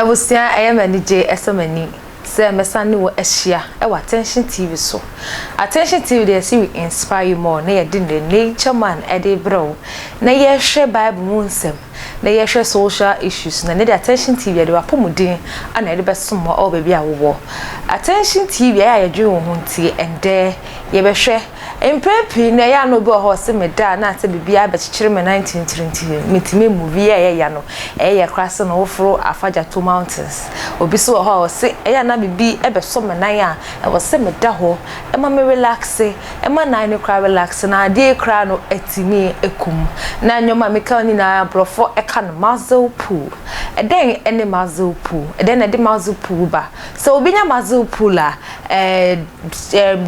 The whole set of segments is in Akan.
Abusua, ɛyɛ me anigye, ɛsɔ m'ani sɛ mɛsan ne wo ahyia wɔ Attention TV so. Attention TV deɛ yɛse we inspire you more na yɛde The Nature Man de rebrɛ wo na yɛhwɛ Bible mu nsɛm na yɛhwɛ social issues na ɛnɛ deɛ Attention TV yɛde w'apɔmuden na yɛde bɛsom wo wɔ baabi a wowɔ. Attention TV ɛyɛ a yɛdwene wo ho nti ɛndɛ yɛbɛhwɛ Mpɛn pii no, ɛyɛ a na obi wɔ hɔ a ɔse meda a na asɛ biribiara abɛkyekyere me nan ntintirinti, mentumi mmuvi, ɛyɛ a ɛyɛ ya no, ɛyɛ ya koraa sɛ na woforo Afadjato Mountains. Obi nso wɔ hɔ a ɔse ɛyɛ a na biribi bɛsɔ me nan a, ɛwɔ sɛ meda hɔ ma me relaxe, ɛma nan no koraa relaxe na adeɛ yi koraa no atumi akum. Na nneɛma a meka nyinaa aborɔfo ka no muscle pull. Ɛdɛn ne muscle pull? Ɛdɛn na ɛde muscle pull ba? Sɛ obi nya muscle pull a, ɛɛ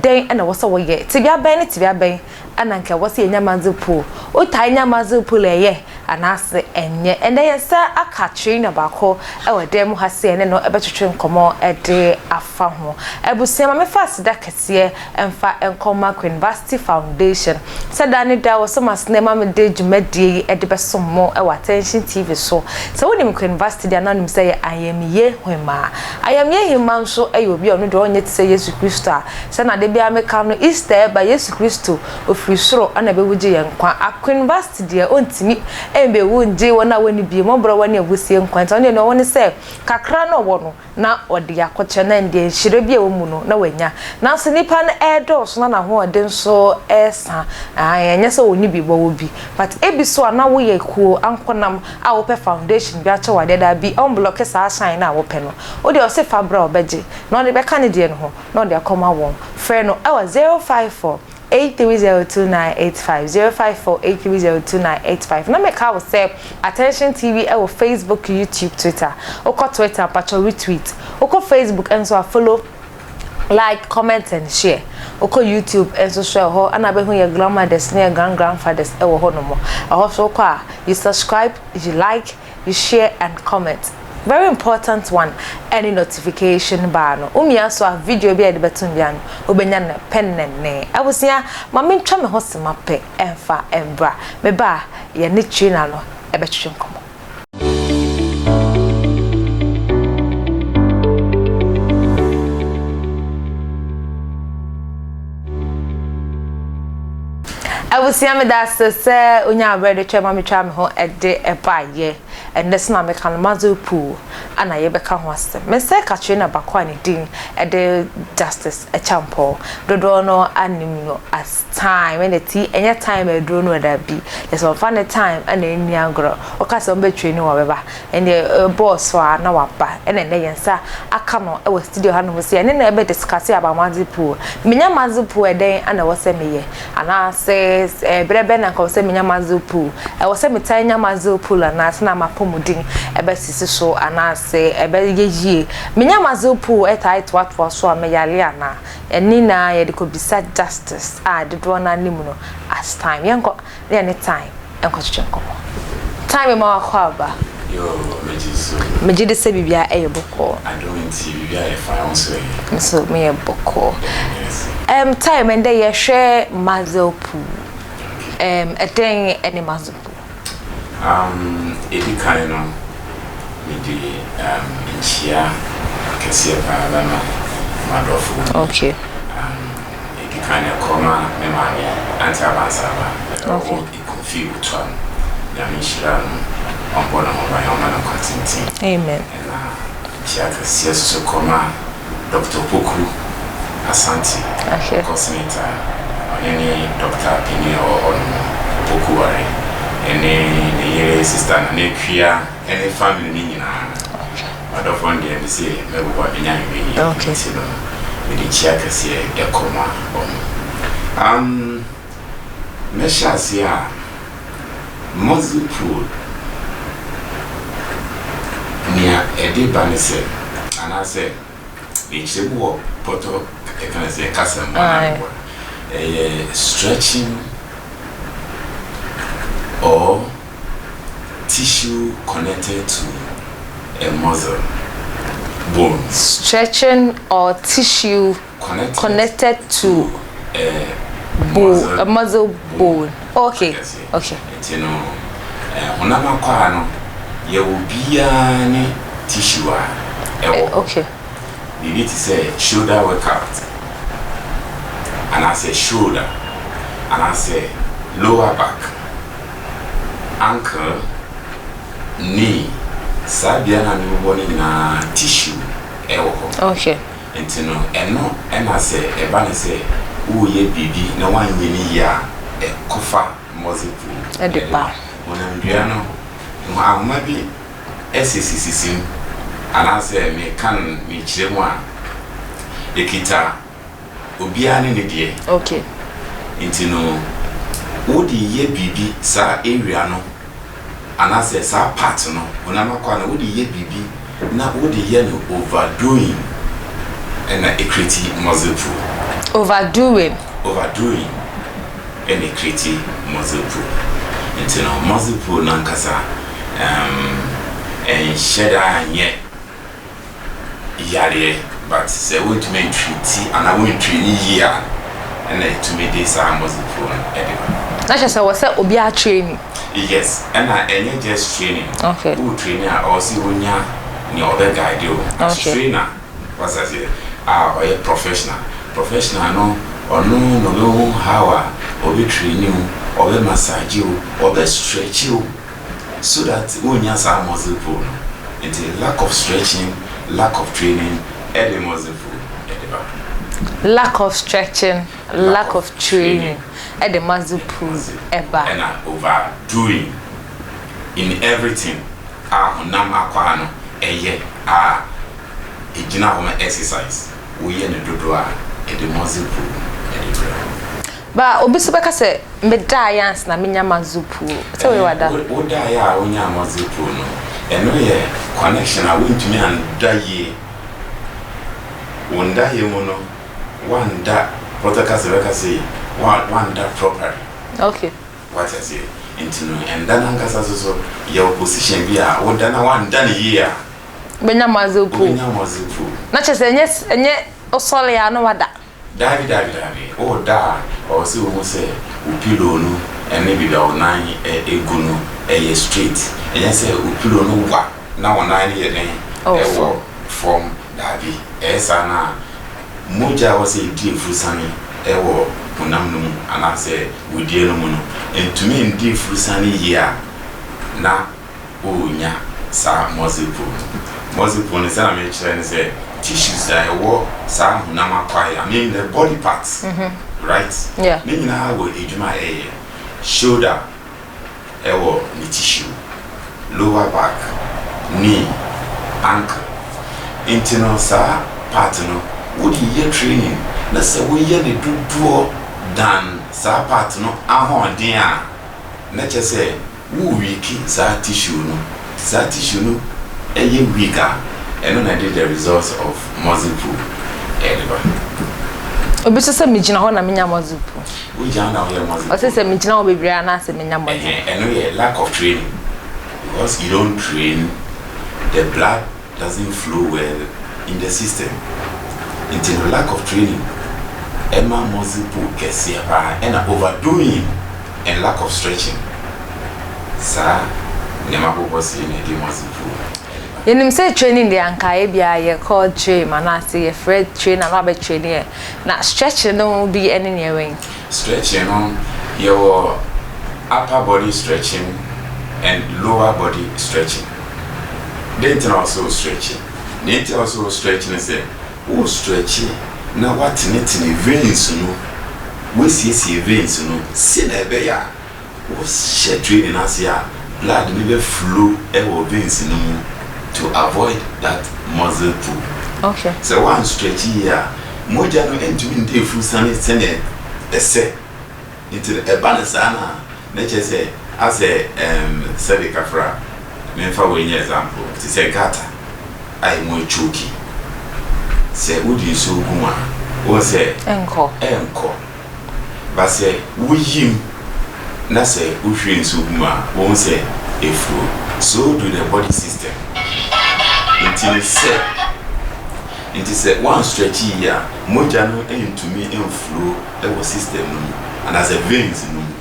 dɛn na ɛwɔ sɛ wɔyɛ? Tebea bɛn ne tebea bɛn na anka ɛwɔ sɛ yɛnya muzzle pull? Wotaa nya muzzle pull a ɛyɛ anaasɛ ɛnyɛ? Ɛnnɛ yɛn nsa aka trainer baako wɔ dan mu ha sɛ yɛne no bɛtwetwe nkɔmmɔ de afa ho. Abusua, ma memfa aseda kɛseɛ mfa nkɔma Queenvasti Foundation sɛ daa ne daa wɔsɔ m'asene ma mede dwumadie yi de bɛsom mo wɔ Attention TV so. Sɛ wonim Queenvasti deɛ a na wonim sɛ ɛyɛ ayamye hemmaa. Ayamye hemmaa nso yɛ obi a ɔno deɛ ɔnyɛ te sɛ Yesu Kristo a sɛnea da biara meka no Easter ɛba Yesu Kristo ɔfiri soro na ɛbɛwu gye yɛn nkwa. Queenvasti deɛ ɔntumi mmɛwu ngye wɔn a wɔnni bie, mmɔborɔwa ne awusie nkwa nti ɔno deɛ nea ɔwɔ ne sɛ kakra na ɔwɔ no na ɔde akɔkyɛ na ɛndeɛ nhyira bi a ɛwɔ mu no na wanya. Nanso nipa no ɛredɔɔso na n'ahoɔden nso ɛresa. Ae, ɛnyɛ sɛ ɔnni bi, wɔwɔ bi. But ebi so a na woyɛ kuo ankonam a wopɛ foundation bi akyɛ wo adeɛ, daabi, ɔmblɔke saa shine no a wopɛ no. Wo deɛ ɔse fa bra ɔbɛgye na ɔde bɛka ne deɛ no ho na ɔde akɔma wɔn. Frɛ no ɛwɔ 054 8302985 0548302985 Na meka wo sɛ Attention TV ɛwɔ Facebook, YouTube, Twitter. Wokɔ Twitter mpakyɛw retweet. Wokɔ Facebook nso a follow, like, comment and share. Wokɔ YouTube nso so ɛhɔ ɛna bɛhu yɛ grandmothers ne yɛ grand grandfathers ɛwɔ hɔ nom. Ɛhɔ so wokɔ a you subscribe, you like, you share and comment. Very important one ɛne notification bar no. Wo mia so a video bi a yɛde bɛto bia no wobɛnya no pɛnɛnee. Abusua ma mentwa me ho sema pɛ ɛmfa mbra. Meba a yɛne trainer no ɛbɛtwetwe nkɔmmɔ. Abusua meda ase sɛ onyaa berɛ de twɛn ma metwaa me ho de baeɛ. Ɛnnɛ sɛ na meka no Mazel Pool na yɛbɛka ho asɛm. Me nsa ka trainer baako a ne din de Justice Acheampong. Dodoɔ no anim no as Time ɛna ti ɛnyɛ time aduro no daabi. Kyerɛ sɛ ɔmfa ne time na ɛnni agorɔ. Woka sɛ ɔmbɛ train wo a ɔbɛba. Ɛndeɛ ɛbɔɔ so a na waba. Ɛna ɛnnɛ yɛn nsa aka no wɔ studio hanom sɛ yɛne no ɛbɛ discuss about Mazel Pool. Menya Mazel Pool a ɛdɛn na ɛwɔ sɛ meyɛ? Anaasɛ berɛ bɛn na anka ɛwɔ sɛ menya muscle pull? Ɛwɔ sɛ metaa nya muscle pull anaa sɛ na m'apɔmuden bɛsisi so anaasɛ ɛbɛyɛ yie? Menya muscle pull taa toatoa so a, meyare anaa? Ɛno nyinaa yɛde kɔbisa Justice a dodoɔ no ara nim no as Time. Yɛnkɔ na yɛne Time nkɔtwetwe nkɔmmɔ. Time mema wo akwaaba. Yoo, megye so. Megye di sɛ biribiara yɛ bɔkɔɔ. Adom nti, biribiara yɛ fine, wo nso ɛ? Me nso meyɛ bɔkɔɔ. Um, time ɛndɛ yɛhwɛ muscle pull. Um, ɛdɛn ɛne muscle pull? Um, edi kan no, mede um, nkyia kɛseɛ paa bɛma m'adɔfo. Okay. Um, edi kan no ɛkɔ ma me maame, Auntie Abansaba, Okay. ɔwɔ Kofi Otuam. Nyame nhyira no, ɔmbɔ ne ho ban, ɔmma no nkwa tenten. Amen. Ɛna nkyia kɛseɛ soso kɔ ma Doctor Poku Asante, Okay. ɔkɔ Senate a ɔne ne Doctor panin a ɔwɔ hɔ nom, Opoku Ware, ɛne ne yere Sister Nana Akua ɛne family no nyinaa. Okay. M'adɔfoɔ no deɛ mese mɛbobɔ a menya nhwɛ yie Okay. nti no mede nkyia kɛseɛ ɛkɔ ma wɔn. Um, mɛhyɛ aseɛ a Muscle pull, nea ɛde ba ne sɛ, anaasɛ mekyerɛ mu wɔ pɔtɔ yɛka no sɛ kasa mu anaa meboa, ɛyɛ stretching or tissue connected to a muscle bone. Stretching or tissue Connected, connected to a bone, a muscle bone. Okay, okay. Nti no, honam akwaa no, yɛwɔ biara ne. tissue a ɛwɔ hɔ. Biribi te sɛ shoulder workout anaasɛ shoulder anaasɛ lower back, ankle, knee, saa bea no a mebobɔ no nyinaa tissue ɛwɔ hɔ. Nti no ɛno ɛna sɛ ɛba ne sɛ woreyɛ biribi na woanyɛ no yie a, ɛkɔfa muscle pull ɛde ba. Honamdua no, ahoma bi ɛsisisisi mu anaasɛ meka no mekyerɛ mu a, ɛkita obiara ne ne deɛ. Nti no wode yɛ biribi saa area no anaasɛ saa part no, honam akwaa no, wode yɛ biribi na wode yɛ no overdoing, ɛna ɛcreate muscle pull. Overdoing. Overdoing ɛna ɛcreate muscle pull. Nti no muscle pull nankasa ɛnhyɛ da anyɛ yareɛ, but sɛ wontumi ntreat anaa wontreat ne yie a, ɛna ɛtumi de saa muscle pull no ɛde ba. Na kyerɛ sɛ wɔ sɛ obiara training. Yes, ɛna ɛnyɛ just training. Wo training a, ɔwɔ sɛ wonya nea ɔbɛ guide wo as trainer wasa sɛ a ɔyɛ professional. Professional no, ɔno na ɔbɛhu how a ɔbɛ train wo, ɔbɛ massage wo, ɔbɛ stretch wo so that wonya saa muscle pull no. Nti lack of stretching, lack of training ɛde muscle pull ɛde ba. Lack of stretching, lack of training ɛde muscle pull ɛba. Ɛna overdoing in everything a honam akwaa no ɛyɛ a ɛgyina hɔ ma exercise, woyɛ no dodoɔ a, ɛde muscle pull ɛde brɛ wo. Ba obi so bɛka sɛ medaa yɛ ansa na menya muscle pull sɛ wei wada. Wodaeɛ a wonya muscle pull no, ɛno yɛ connection a wontumi anda yie. Wo ndaeɛ mu no, wanda protocol sɛ bɛka sɛ wanda properly. Wate aseɛ? Nti no ɛnda no ankasa so so yɛwɔ position bi a woda na wanda no yie a, bɛnya muscle pull. Wobɛnya muscle pull. Na kyerɛ sɛ ɛnyɛ wosɔre a na wada. Daabi, daabi, daabi. Woda a, ɔwɔ sɛ wohu sɛ wo pillow no ɛne biribi a wo nan ɛgu no ɛyɛ straight. Ɛnyɛ sɛ wo pillow no wa na wo nan no yɛ den Ɛwɔ ɛwɔ fam. Daabi, ɛyɛ saa no a, mogya a ɛwɔ sɛ ɛdi efurusane ɛwɔ honam no mu anaasɛ wedie no mu no ntumi ndi efurusane yie a, na wonya saa muscle pull no. Muscle pull no, sɛna mekyerɛ no sɛ tissues a ɛwɔ saa honam akwaa yi, I mean the body parts, right? Yeah. Ne nyinaa wɔ edwuma a ɛyɛ. Shoulder ɛwɔ ne tissue, lower back, knee, ankle. Nti no saa part no, wode yɛ training na sɛ woyɛ ne dodoɔ dan saa part no ahoɔden a, na kyerɛ sɛ wo weak saa tissue no. Saa tissue no ɛyɛ weak a, ɛno na ɛde the result of muscle pull ɛde ba. Obi so sɛ megyina hɔ na menya muscle pull. Wogyina na woyɛ muscle Ɔsɛ sɛ megyina hɔ bebree anaasɛ menya muscle. Ɛhɛn, ɛno yɛ lack of training, because you don't train, the blood doesn't flow well in the system. Nti no lack of training ɛma muscle pull kɛseɛ paa, ɛna overdoing and lack of stretching. Saa nneɛma bobɔ sei na ɛde muscle pull ɛde ba. Yɛnim sɛ training deɛ, anka ebia yɛkɔ gym anaasɛ yɛfrɛ trainer na wabɛ train yɛ. Na stretching no bi ɛne nea ɛwɛn? Stretching no, yɛwɔ upper body stretching and lower body stretching. Den nti na ɔsɛ wo stretching? Nea nti a ɔsɛ wo stretch ne sɛ wo stretch na woatenetene veins no, woasiesie veins no sɛnea ɛbɛyɛ a wohyɛ training ase a, blood no bɛ flow ɛwɔ veins no mu to avoid that muscle pull. Sɛ woan stretch yie a, mogya no ntumi nda efurusane sɛnea ɛsɛ. Nti no ɛba no saa no a, na kyerɛ sɛ asɛ sɛde kafra memfa wei nyɛ example, te sɛ gutter a emu atwoki, sɛ wode nsuo gu mu a, wohu sɛ ɛnkɔ. Ɛnkɔ. Ba sɛ woyim na sɛ wohwie nsuo gu mu a, wohu sɛ ɛflow. So do the body system. Nti no sɛ nti sɛ woan stretch yie a, mogya no ntumi mflow ɛwɔ system no mu anaasɛ veins no mu.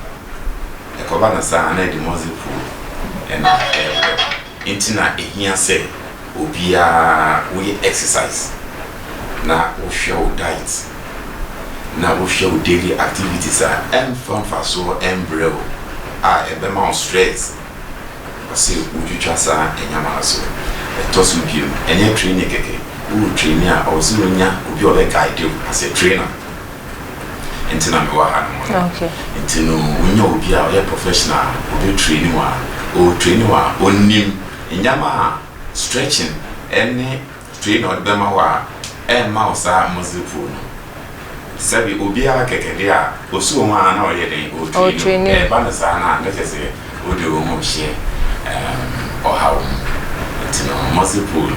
Ɛkɔba no saa na ɛde muscle pull ɛna ɛbrɛ. Nti na ɛhia sɛ Obiara woyɛ exercise na wohwɛ wo diet na wohwɛ wo daily activities a ɛmfa mfasoɔ ɛmbrɛ wo a ɛbɛma wo stress, ɔse wotwitwa saa nneɛma no so. Ɛtɔ so bio, ɛnyɛ training kɛkɛ. Wowɔ training a, ɔwɔ sɛ wonya obi a ɔbɛ guide wo as a trainer. Nti na mewɔ ha no mu no. Nti no wonya obi a ɔyɛ professional a ɔbɛ training wo a, ɔwɔ training wo a onim nneɛma a stretching ɛne training a ɔde bɛma wo a ɛmma wo saa muscle pull no. Sɛbi obiara kɛkɛ deɛ a osi wɔn a na ɔyɛ den ɔtrain no, ɛba no saa na ne kyɛ sɛ wode wo ho hyɛ ɔhaw mu. Nti no muscle pull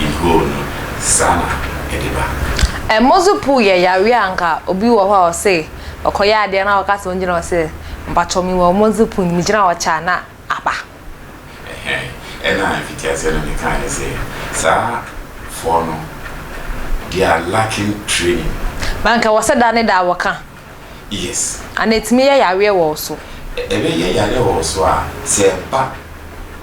in whole no, saa na ɛde ba. Muscle pull yɛ yare a nka obi wɔ hɔ a ɔse ɔkɔyɛ adeɛ na ɔka sɛ ɔngyina hɔ sɛ mpatwɔ mi wɔ muscle pull, mi gyina hɔ kyɛ na aba. Ɛna mfitiaseɛ no meka ne sɛ saa foɔ no, they are lacking training. Banka wɔ sɛ da ne da wɔka. Yes. Ana etumi yɛ yareɛ wɔ so? Ɛbɛyɛ yareɛ wɔ so a, sɛ ɛba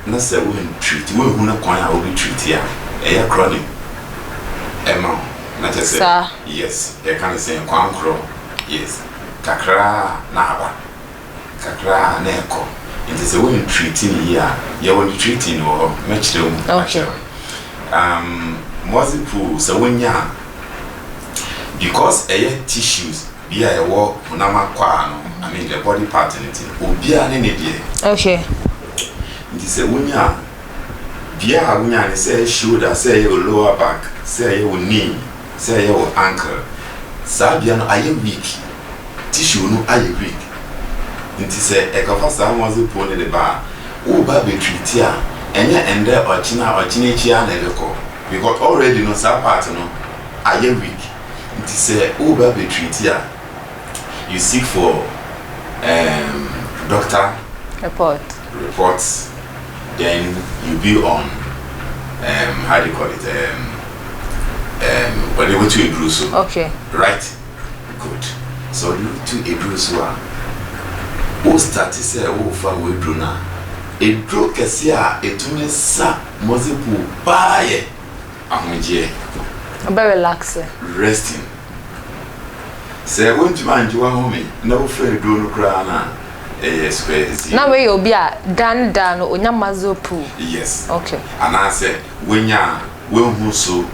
na sɛ woan treat, woanhu no kwan a wobi treat a, ɛyɛ chronic ɛma wo na kyerɛ sɛ yes, yɛka no sɛ kwan korɔ, yes, kakraa na aba, kakraa na ɛkɔ. Nti sɛ woan treat no yie a, yɛwɔ ne treating wɔ hɔ, mɛkyerɛ mu akyerɛ wo. Muscle pull, sɛ wonya a, because ɛyɛ tissues bi a ɛwɔ honam akwaa no, I mean the body part no, ti obiara ne ne deɛ. Nti sɛ wonya a, bea a wonya ne sɛ ɛyɛ shoulder, sɛ ɛyɛ wo lower back, sɛ ɛyɛ wo knee, sɛ ɛyɛ wo ankle, saa bea no ayɛ weak, tissue no ayɛ weak. Nti sɛ ɛkɔfa saa muscle pull no de ba a, woba bɛ treat a, ɛnyɛ ɛndɛ, ɔkyena, ɔkyena akyi a na ɛbɛkɔ, because already no saa part no ayɛ weak. Nti sɛ woba bɛ treat a, you seek for doctor report. Reports, then you be on how do you call it, wɔde wotu eduru so. Right, good. So wɔde wotu eduru so a, wo start sɛ wofa wo eduru no a, eduru kɛse a etumi sa muscle pull paa yɛ ahomegyeɛ. Ɔbɛ relax. Resting. Sɛ wontumi angye w'ahome na wofa eduro no koraa no a, ɛyɛ square zero. Na wei yɛ obi a da ne da no onya muscle pull? Yes. Okay. Anaasɛ wonya a woahu so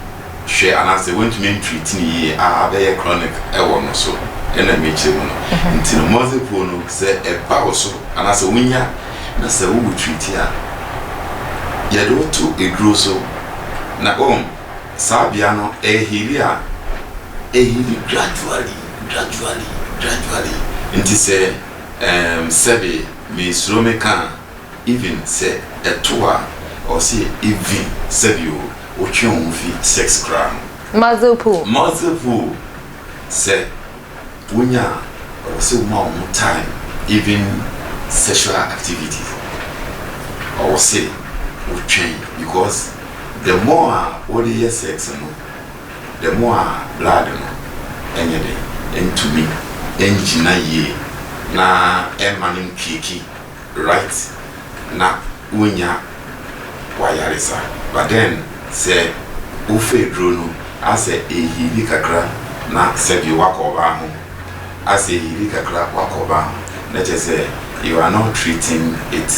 hwɛ, anaasɛ wontumi n treat ne yie a, abɛyɛ chronic ɛwɔ no so, ɛna mekyerɛ mu no. Nti no muscle pull no, sɛ ɛba wo so anaasɛ wonya na sɛ wowo treat a, yɛde wo to eduro so na ɔn saa bea no ɛ heal a, ɛ heal gradually, gradually, gradually. Nti sɛ sɛbe mesuro me ka a, even sɛ ɛto a, ɔsɛ even sɛbi o, wotwe wo ho fi sex koraa no. Muscle pull. Muscle pull, sɛ wonya a, ɔwɔ sɛ woma wo ho time. Even sexual activities, ɔwɔ sɛ wotwɛn, because the more a wode yɛ sex no, the more a blood no ɛnyɛ den, ɛntumi ɛngyina yie na ɛma no nkieki right na wonya wayaresa. But then sɛ wofa eduro no asɛ ɛ heal kakra na sɛbi wakɔ ɔbaa ho, asɛ ɛ heal kakra wakɔ ɔbaa ho, na kyerɛ sɛ you are not treating it.